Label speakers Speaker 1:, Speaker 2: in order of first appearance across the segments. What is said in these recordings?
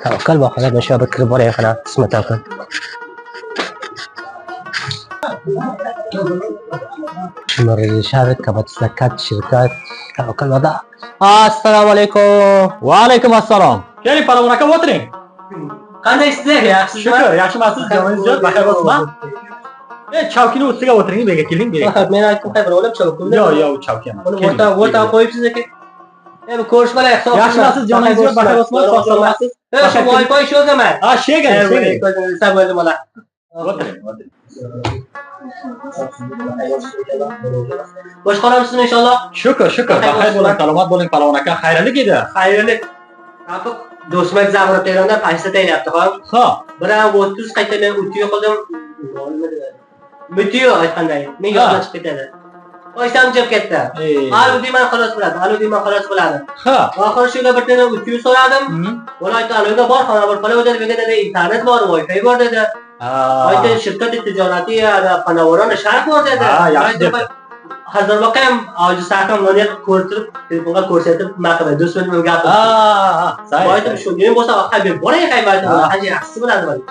Speaker 1: Tavakkal boqalar, men shu yerga kirib boray qana, qismat aka. Shirkat, shirkat, tavakkal vada. Assalomu alaykum.
Speaker 2: Va alaykum assalom. Keling Palvon aka, o'tiring.
Speaker 1: Qandaysizlar? Yaxshisizmi?
Speaker 2: Shukr, yaxshimisiz? Joningiz jo'r, baxayr bo'lsin. Chavkini ustiga o'tiring, bu yerga keling, bu yerga.
Speaker 1: Men aytdim, hay bir o'ylab chavkimda.
Speaker 2: Yo'q, yo'q, chavki emas.
Speaker 1: Buni o'rta o'rta qo'yibsiz aka. Bu ko'rishmalar hisob.
Speaker 2: Yaxshimisiz? Joningiz jo'r, baxayr bo'lsin, sog' salomatsiz.
Speaker 1: Shu Wi-Fi shu o'zaman.
Speaker 2: Ha, shegan, shegan.
Speaker 1: Ko'zingiz bo'ldi mana.
Speaker 2: O'tiring, o'tiring.
Speaker 1: Boshqaramsiz inshaalloh.
Speaker 2: Shukr, shukr. Baxayr bo'ling, salomat bo'ling Palvon aka. Xayrlik edi.
Speaker 1: Xayrlik. Tapib do'stmak Zamrud Eronda paysa taylayapti, hop.
Speaker 2: Ha.
Speaker 1: Bir ham 30 qayta men o'tiyo qildim. Mutiyo aytganday. Men yoddan chiqib ketadi. Qo'ysam jab ketdi. Alu deyman xalos bo'ladi, alu deyman xalos bo'ladi.
Speaker 2: Ha.
Speaker 1: Oxiri shunga bir tana o'tiyo so'radim. Ular aytdi, aluga bor, xona bir qolib dedi, bu dedi, internet bor, Wi-Fi bor dedi. Aytdi, shirkat tijorati, panovoron sharq bor dedi.
Speaker 2: Ha, yaxshi debdi.
Speaker 1: Hazır bakayım, avcı sakın bunu ko'rtirib, telefonga ko'rsatib, nima qiladi, do'stim bilan gapirib.
Speaker 2: Ha, ha.
Speaker 1: Aytdim, shu nima bo'lsa, hay boray, hay aytdim, qancha yaxshisi bo'ladi mana.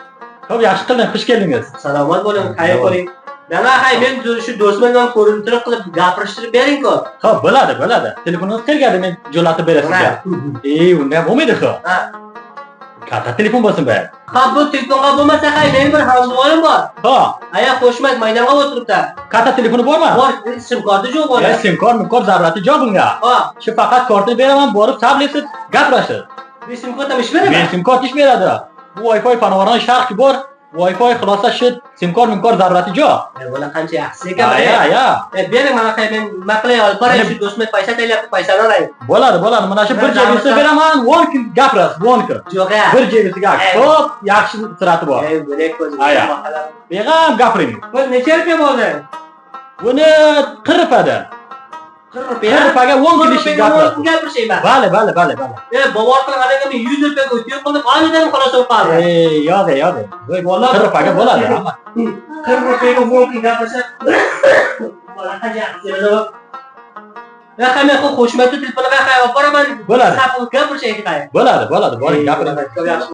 Speaker 2: Ko'p yaxshi qilding, xush keldingiz.
Speaker 1: Salomat bo'ling, xayr bo'ling. Nima hay men shu do'stim bilan ko'rintirib qilib gapirishtirib bering-ku.
Speaker 2: Xo'p, bo'ladi, bo'ladi. Telefoningiz qayerga men jo'natib beray sizga. Unda ham bo'lmaydi xo.
Speaker 1: Ha.
Speaker 2: Katta telefon bo'lsin bu.
Speaker 1: Ha, bu telefonga bo'lmasa hay mening bir hamduvorim bor.
Speaker 2: Ha.
Speaker 1: Aya qo'shmak maydonga o'tiribdi.
Speaker 2: Katta telefoni bormi?
Speaker 1: Bor, sim karti yo'q bor.
Speaker 2: Sim kart, mim kart zarurati yo'q bunga.
Speaker 1: Ha.
Speaker 2: Shu faqat kartini beraman, borib tablesiz gapirasiz.
Speaker 1: Bu sim kart ham ish beradimi?
Speaker 2: Men sim kart ish beradi. Bu Wi-Fi panovoron sharq bor. Wi-Fi xulosa shu sim kart, mim kart zarurati yo'q.
Speaker 1: Bola qancha yaxshi ekan.
Speaker 2: Ya, ya.
Speaker 1: Bering mana hay men nima qilay olib boray shu do'stime paysa taylayapti, paysani olay.
Speaker 2: Bo'ladi, bo'ladi. Mana shu bir jebisi beraman, 10 kun gapirasiz, 10 kun.
Speaker 1: Yo'q ya.
Speaker 2: Bir jebisiga ko'p yaxshi surati bor.
Speaker 1: Bo'lak ko'zi.
Speaker 2: Beg'am gapiring.
Speaker 1: Bu necha rupiya bo'ldi?
Speaker 2: Buni 40 rupiyada.
Speaker 1: 40 rupiya.
Speaker 2: 40 rupiyaga 10 kun ish gapirasiz.
Speaker 1: Gapirishayman.
Speaker 2: Bale, bale, bale, bale.
Speaker 1: Bobor qilganiga men 100 rupiyaga o'tib qildim, anidan xolos bo'lib qoldi.
Speaker 2: Yo'q, yo'q. Vallahi 40 rupiyaga bo'ladi, hamma.
Speaker 1: 40 rupiyaga 10 kun gapirsa, bola qancha yaxshi. Men qo'shma telefoniga hay olib boraman.
Speaker 2: Bo'ladi.
Speaker 1: Gapirishaylik.
Speaker 2: Bo'ladi, bo'ladi, boring, gapiring.
Speaker 1: Yaxshi.